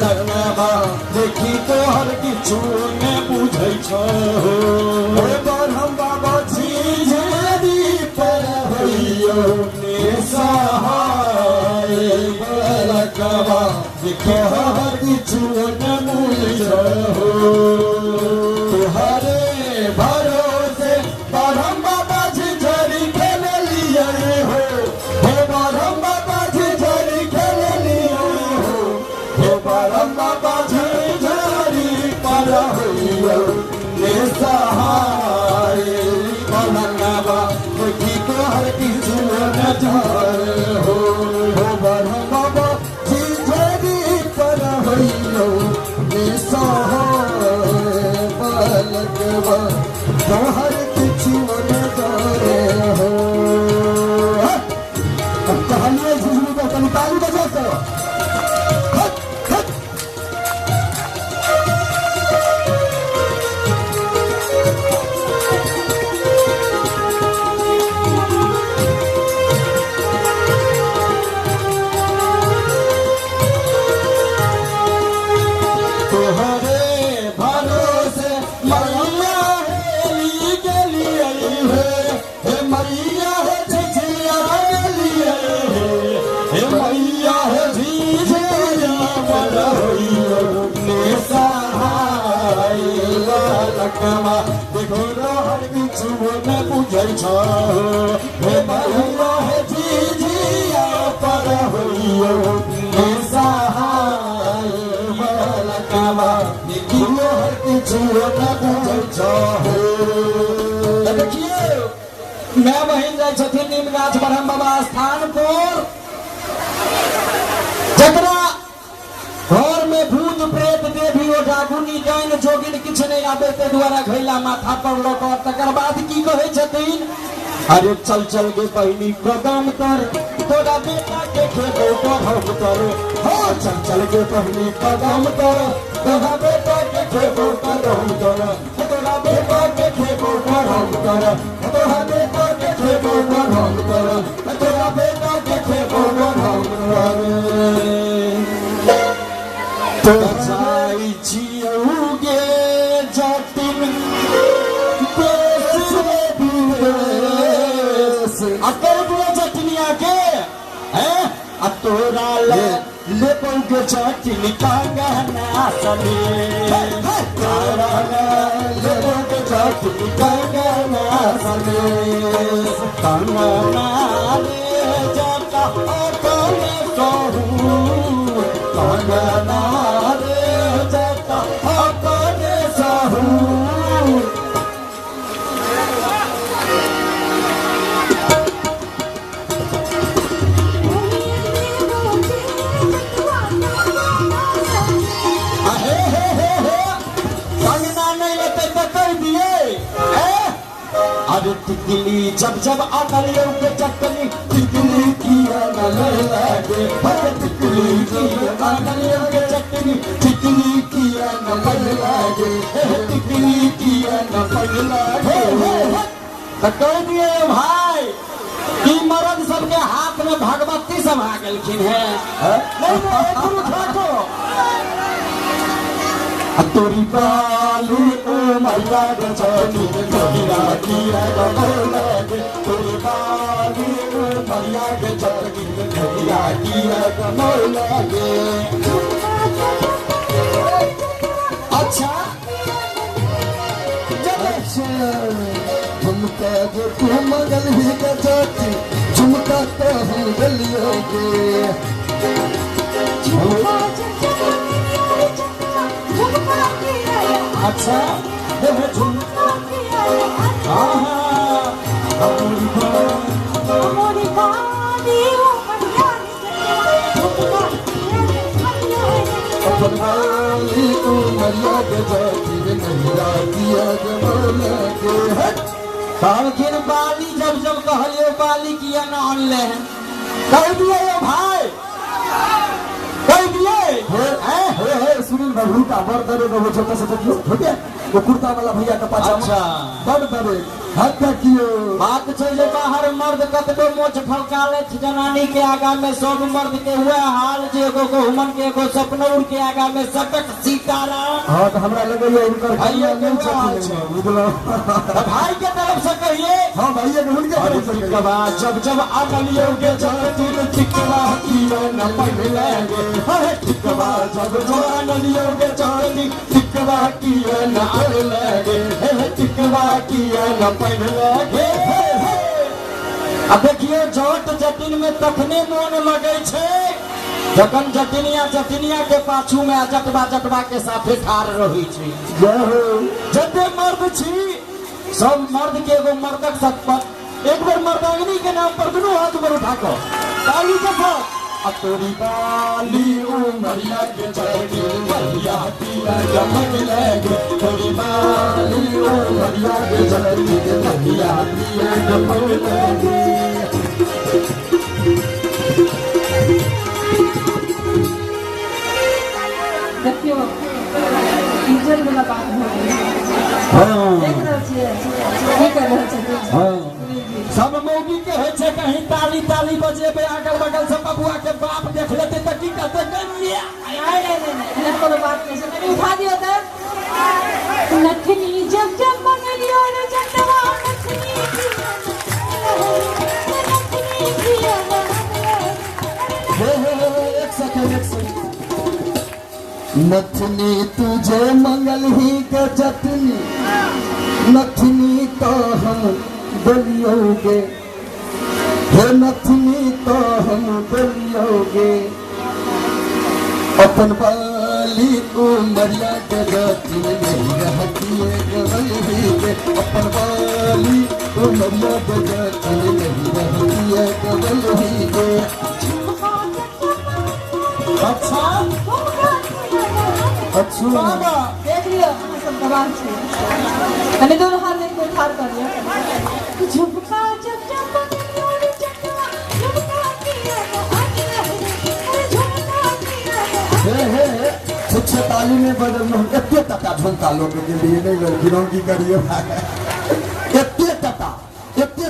बलकवा देखी तोहर किछु ने बुझै छौ। हे ब्रह्म बाबा झिझरी पर होइयो ने सहाय बलकवा देखी तोहर किछु ने बुझै छौ। तोहरे भरोसे ब्रह्म बाबा झिझरी खेललियै हो, हे ब्रह्म बाबा झिझरी खेललियै हो, हे ब्रह्म बाबा झिझरी पर होइयो ने सहाय बलकवा देखी तोहर किछु न जाय हो। हे ब्रह्म बाबा झिझरी पर होइयो ने सहाय बलकवा तोहर किछु न जाय हो। अब कहलिए झिझरी पर तनी ताली बजा करो। तोहरे भरोसे मैया हेली गेलियै हे, हे मैया हे झिझिया गेलियै हे, हे मैया हे झिझिया पर होइयो ने सहाय बलकवा देखो तोहर किछु ने बुझै छौ। हे मैया हे झिझिया पर होइयो ने सहाय बलकवा देखी तोहर किछु ने बुझै छौ। देखिए मैं बहिन जाइ छथिन नीम गाछ ब्रह्म बाबा स्थान पर, जकरा घर में भूत प्रेत देवी ओझा गुनी डाइन जोगिन किछु नहीं आबे ते द्वारा घैला माथा पर लऽ कऽ तकर बाद की कहै छथिन, अरे चल चल गे बहिनी कदम तर तोरा बेटा के खेबो करम तर, हो चल चल गे बहिनी कदम तर तोरा बेटा के खेबो करम तर, तोरा बेटा के खेबो करम तर, तोरा बेटा के खेबो करम तर, तोरा बेटा के खेबो करम तर। तो जाइ छियौ गे जटिन देश रे विदेश, आ कह दिए जटिनिया के हैं आ तोरा ले लेबौ गे जटिन कंगना सने, तोरा लेबौ गे जटिन कंगना सने, कंगना रे जटा अपने कहू, कंगना रे जटा अपने सहू। हे हे हे हे कंगना नहीं लेते तो कह दिए। अरे टिकली जब जब आनलियो के चटनी टिकली किया न लागे, अरे टिकली किया आनलियो के चटनी, टिकली किया न लागे, टिकली किया न लागे। तो कह दिए भाई कि मर्द सबके हाथ में भगवती सब आ गेलखिन है। नहीं नहीं गुरु ठाकुर तोरी बाली ओ मैया के चटनी कहिरा किया न लागे, तोरी बाली ओ मैया के चटनी कहिरा किया न लागे। अच्छा झुमका जो तू मगल ही के चटी झुमका तो हम गलियोगे, अच्छा झुमका कहलखिन बाली जब जब कहलियो बाली किया न अनले हैं, कह दिए यो भाई कह दिए। हे हे सुनील बाबू का बर दरे बाबू छोटा सा देखियो। वो कुर्ता वाला भैया के पाछा अच्छा। बड़ दबे हाथ कियो बात छै जे बाहर मर्द कतबो मोछ फलका ले जनानी के आगा में सब मर्द के हुआ हाल जे एगो गहुमन के एगो सपनौर के आगा में सबक सीताराम। हां तो हमरा लगैया हुनकर भैया नहीं छथिन बुझलो। तो भाई के तरफ से कहिए। हां भैया के हुनके तरफ से टिकवा जब जब आनलियो के जतिन टिकवा किया न पढ़ले गे। अरे टिकवा जब जब आनलियो के जतिन टिकवा किया न पढ़ले गे। हे टिकवा किया न पढ़ले गे। अब देखियो जट जटिन में तखने मोन लगे छै जखन जटिनिया जटिनिया के पाछू में जटवा जटवा के साथे ठाड़ रही छै। जय हो। जते मर्द छी सब मर्द के एगो मर्दक सतपत एक बार मर्दांगनी के नाम पर दुनू हाथ ऊपर उठा कर ताली के साथ तोरी बाली उमरिया के चढ़ी भैया पिया जमक लगे। तोरी बाली उमरिया के चढ़ी भैया पिया जमक लगे। देखियो इज्जत वाला बात हो गई। हां देख रहल छियै की कर रहल छथिन। हां सब मौगी के होइ छै कहीं ताली ताली बजेबे अगल बगल से बबुआ के बाप देख लेते त की कहते गनिया। नहीं नहीं नहीं एहन कोनो बात नहीं छै। कनी उठा दियो त नथनी जब जब मंगलियो रे जटवा नथनी नथनी हे हे हे एक सेकंड एक सेकंड। नथनी तुझे मंगल ही के जतनी नथनी तो हम बलियोगे। हे नथनी तो हम बलियोगे अपन बाली उमरिया के जतनी नहीं रहती गवली के। अपन बाली उमरिया के जतनी नहीं रहती गवली के। अच्छा अच्छा बाबा देख लियो अहाँ सब गवाह छी। कनी दोनों हाथ एक ठाड़ कर लियो। झुमका जब जब मंगलियो रे जटवा झुमका किया अरे झुमका किया। हे हे हे छुच्छे ताली में बदल में एते टका झुमका लोग के लिए नहीं लड़की की करियो एते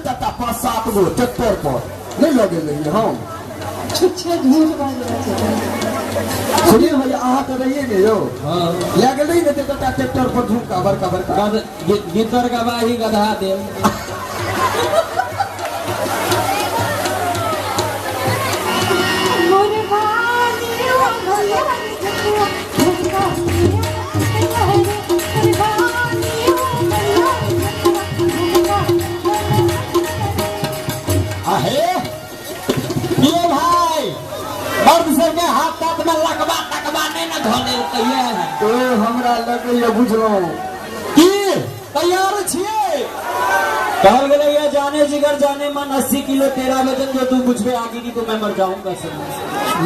टका 5-7 गो ट्रैक्टर पर नहीं लगे रहिए हम छुच्छे झूठ बाजि रहल छै। सुनिए भैया अहाँ तो रहिए ने यो। हां लए गेल रही ने टका ट्रैक्टर पर झुमका बड़का बड़का गीतर गवाही गधा देल। मोर बाली उमरिया जटवा झुमका किया अरे बाली उमरिया जटवा झुमका। आहे ये भाई मर्द सब के हाथ हाथ में लकबा तकबा नहीं ना धोले कहिए है। ओ हमरा लगैया बुझलौं की तैयार छियै। कहल गेलै ये जाने जिगर जाने मन 80 किलो तेरा वजन जो तू मुझ पे आगे की तो मैं मर जाऊंगा। सर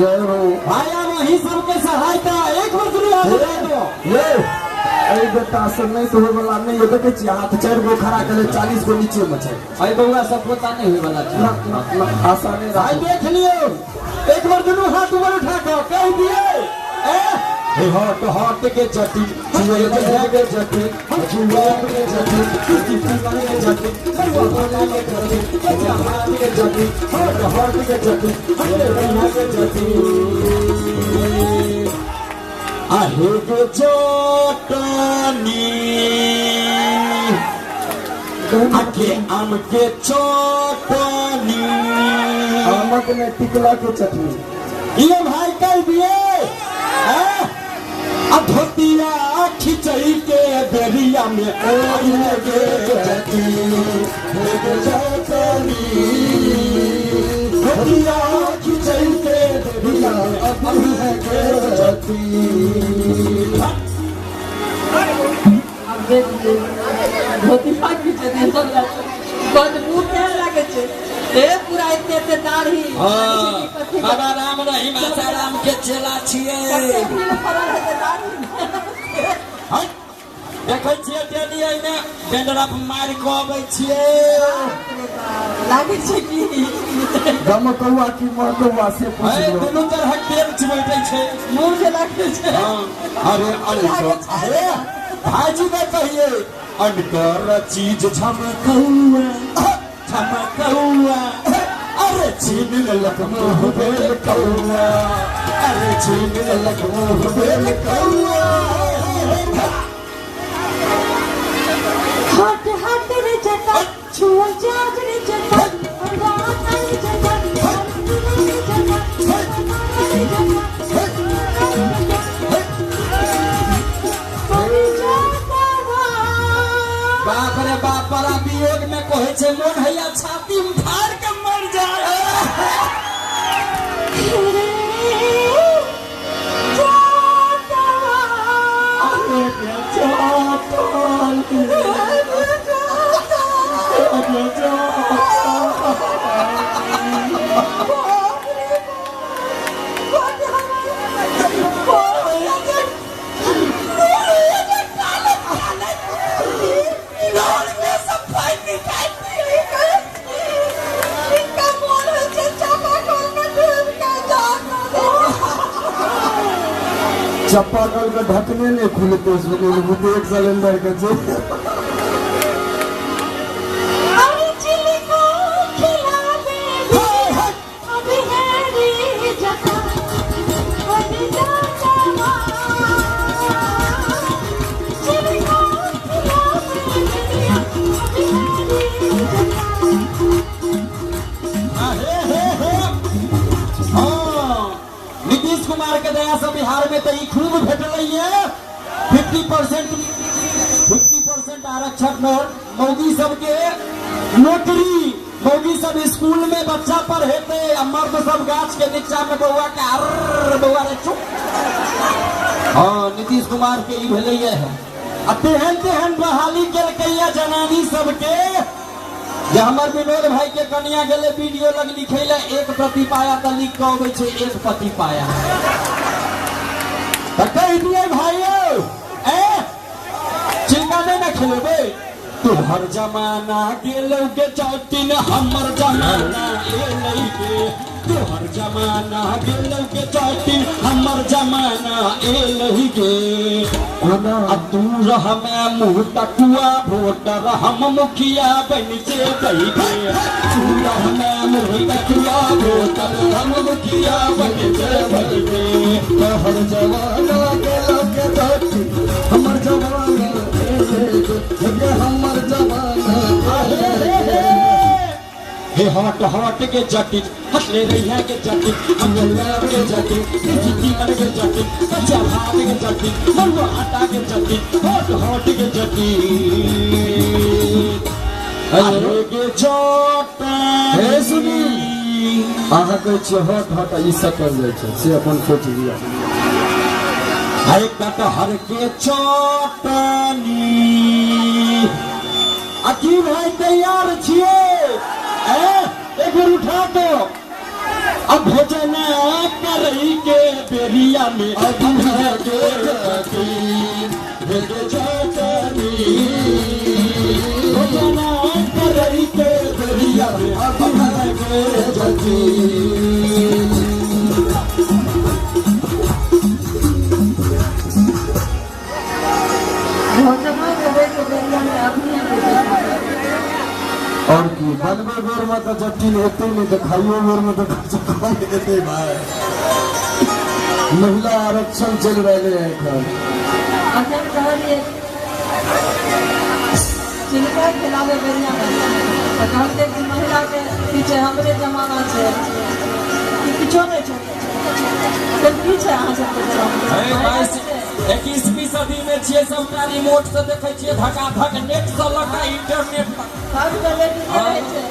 जय हो भाई आप वही सबके सहायता एक बार दुनू हाथ उठा दो। ये एहि बेटा से नहीं तो होय वाला नहीं। देखै छी हाथ 4 गो खड़ा करे 40 गो नीचे में छै। अरे बउआ सब पोता नहीं होय वाला छै। ना ना आशा नहीं भाई देख लियो एक बार दुनू हाथ ऊपर उठा के कह दिए ए हे हट हट के जटी जुए के जटी जुए के जटी किसी के जटी सरवा के जटी जहान के जटी हट हट के जटी हमरे बहिना के जटी आहे गो चटनी आके आम के चटनी आमक में टिकला के चटनी। ये भाई कह दिए धोतिया खिंचई के बेरिया में ओढ़े के जटी चटनी धोतिया खिंचई के बेरिया में ओढ़े के जटी। अब देख धोतिया खिंचै सब बदबू केहन लागै छै। ए पूरा एते एते दाढ़ी। बाबा राम रहीम आसाराम के चेला छियै। देखै छियै डेली एहिमे डेंडरफ मारि कऽ अबै छियै। लागै छै कि गमकौआ की महकौआ से पूछ लियौ। दुनू तरहक तेल चिबैटै छै मुँह जे लागै छै। अरे अरे अरे भाईजी ने कहिए अनकर चीज झमकौआ झमकौआ अरे छीन लेलक मुँह भेल कौआ अरे छीन लेलक मुँह भेल कौआ। हट हट रे जटा छुआ जाग रे जटा रात रे जटा रे जटा रे जटा बाप रे बाप बड़ा वियोग में कहै छै मोन हैया छाती में फाड़ के मर जाए। चप्पा कल का ढकने नहीं खुलते उसमें एक सिलेंडर का जो नीतीश कुमार के दया से बिहार में तो खूब भेटल है 50% आरक्षण मौगी सबके नौकरी, मौगी सब स्कूल में बच्चा पढ़ेते आ मर्द सब गाछ के नीचा में बौआ के अर्र बौआ रे चुप। हाँ नीतीश कुमार के ई भेलै है आ तेहन तेहन बहाली केलकैया जनानी सबके जे हमर विनोद भाई के कनिया गेले वीडियो लग लिखे ले एक प्रति पाया त लिख के अबै छै एक पति पाया। त कहि दिए भाइयो ए चिंता नहीं ना खेलेबे तोहर जमाना गेलौ के चौटिन हमर जमाना एलै के तोहर जमाना गेलौ के चौटिन हमर जमाना एलै के आ तू रहमे मुँह तकुआ वोटर हम मुखिया बन जेबै गे तू रहमे मुँह तकुआ वोटर हम मुखिया बन जेबै गे तोहर जमाना गेलौ के चौटिन हमर जमाना एलै गे हमर जमाना हे हट हट के जटिन हटले रहिया के जटिन अंगुला के जटिन जीवन के जटिन कच्चा भात के जटिन मरुआ आटा के जटिन हट हट के जटिन अरे के जटिन। हे सुनी अहाँ कहै छियै हट हट ई सकल जाइ छै से अपन सोच लिअ। अरे कटहर के चटनी अकी भाई तैयार छियै एक बेर उठा दो अब भोजन करई के बेरिया में के भोजन करई के बेरिया में के और की बनबे बेर में तो जटिल हेतै नहीं तो खाइयो बेर में तो कम हेतै भाई। महिला आरक्षण चल रहे है एखन। अखन कहलिए चिलका खिलावे बेरिया में तो कहलकै कि महिला के पीछे हमरे जमाना छै कि किछो नहीं छै तो की छै अहाँ सबके जमाना 21वीं सदी में छियै सबटा रिमोट से देखै छियै धकाधक नेट से लऽ कऽ इंटरनेट पर सब लेडीज रहै छै।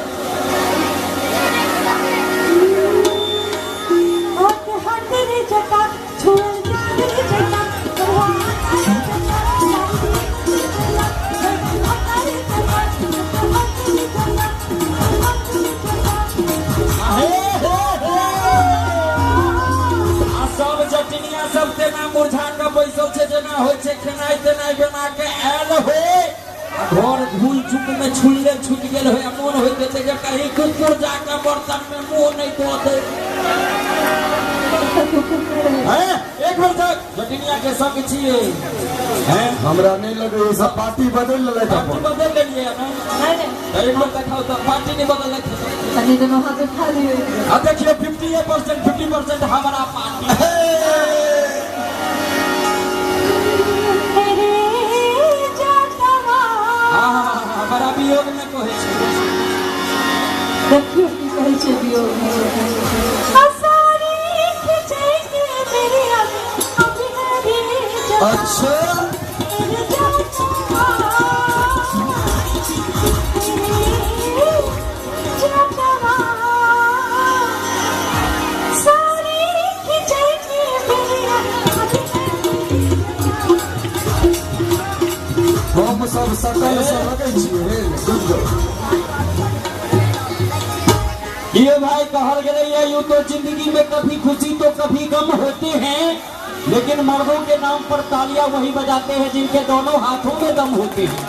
हट हट रे जटा छुअल जाग रे जटा आ सब जटिनिया सब तेना मुरझा के बैसल छै जेना होइ छै खेनाइ तेनाइ बना के आयल होय घर धूल चुक में छुल्ले छुट गेल होय मोन होइत छै जे कहीं कुकुर जाके बर्तन में मुंह नहीं धो दे। एक बेर तक जटिनिया के के संग छियै हैं हमरा नहीं लगे ई सब पार्टी बदल लेलै पार्टी बदल लेलियै ने नहीं नहीं एक बार देखाउ त पार्टी नहीं बदललै कनी दोनों हाथ उठा लियो आ देखियो 50% 50% हमारा पार्टी मेरे जातवा हां हमारा वियोग में कहै छै देखियो की कहै छै वियोग में आसारी खिंचै के मेरे अभी मेरे अच्छा मेरे जातवा मेरे जातवा सारी खिंचै के मेरे अभी हम सब सकल से लगै छियै हे रुक जाउ ये भाई कहल गेलै है यूं तो जिंदगी में कभी खुशी तो कभी गम होते हैं लेकिन मर्दों के नाम पर तालियां वही बजाते हैं जिनके दोनों हाथों में दम होते हैं।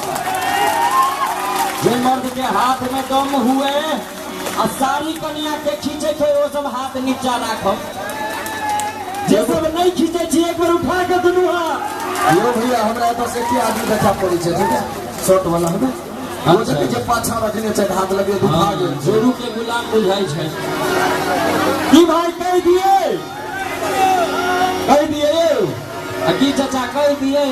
जे मर्द के हाथ में दम हुए और सारी कनिया के खींचे थे वो सब हाथ नीचा राखो जे सब नहीं खींचे छी एक बार उठा के दुनू हाथ। यो भैया हमरा एतऽ से एके आदमी देखा पड़ै छै ठीक है शॉर्ट वाला है वो जे जे पाछा रखने छै हाथ लगे दुखा गेल जोरू के गुलाम बुझाई छै की भाई कह दिए आ की चाचा कह दिए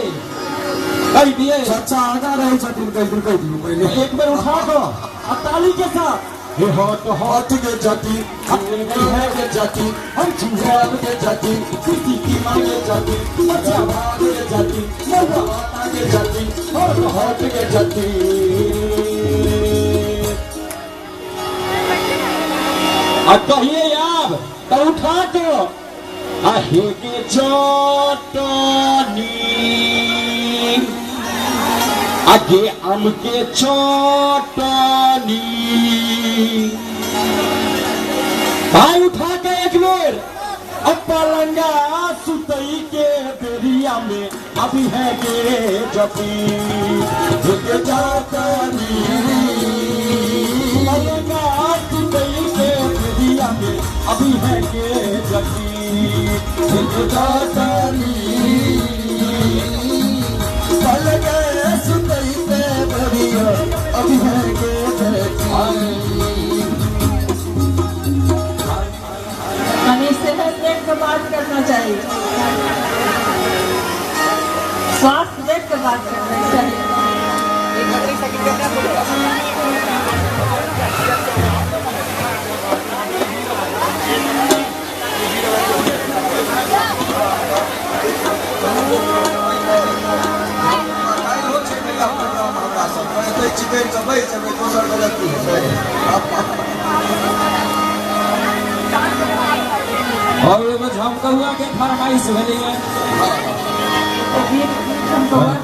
चाचा आगा रहै छथिन कह दिन कह दियौ पहिले एक बेर उठा दो आ ताली के साथ हे हट हट के जाति है के जाति हम झुझाल के जाति किसी की मां के जाति अच्छा भाग के जाति मरुआ माता के जाति हट हट के जाति आ कहिए आब तो उठा दो आ हे के चटनी आगे आम के चटनी भाई उठा के एक बेर अब पलंगा सुतई के बेरिया में अभी है के जपी के चटनी पलंगा सुतई के बेरिया में अभी है के जपी के चटनी पलंगा सुतई के बेरिया अभी है के जपी। कनी सेहत देख के बात करना चाहिए, स्वास्थ्य देख के बात करना चाहिए। और एगो झमकौआ के फरमाइश भेलैया गीत झमकौआ।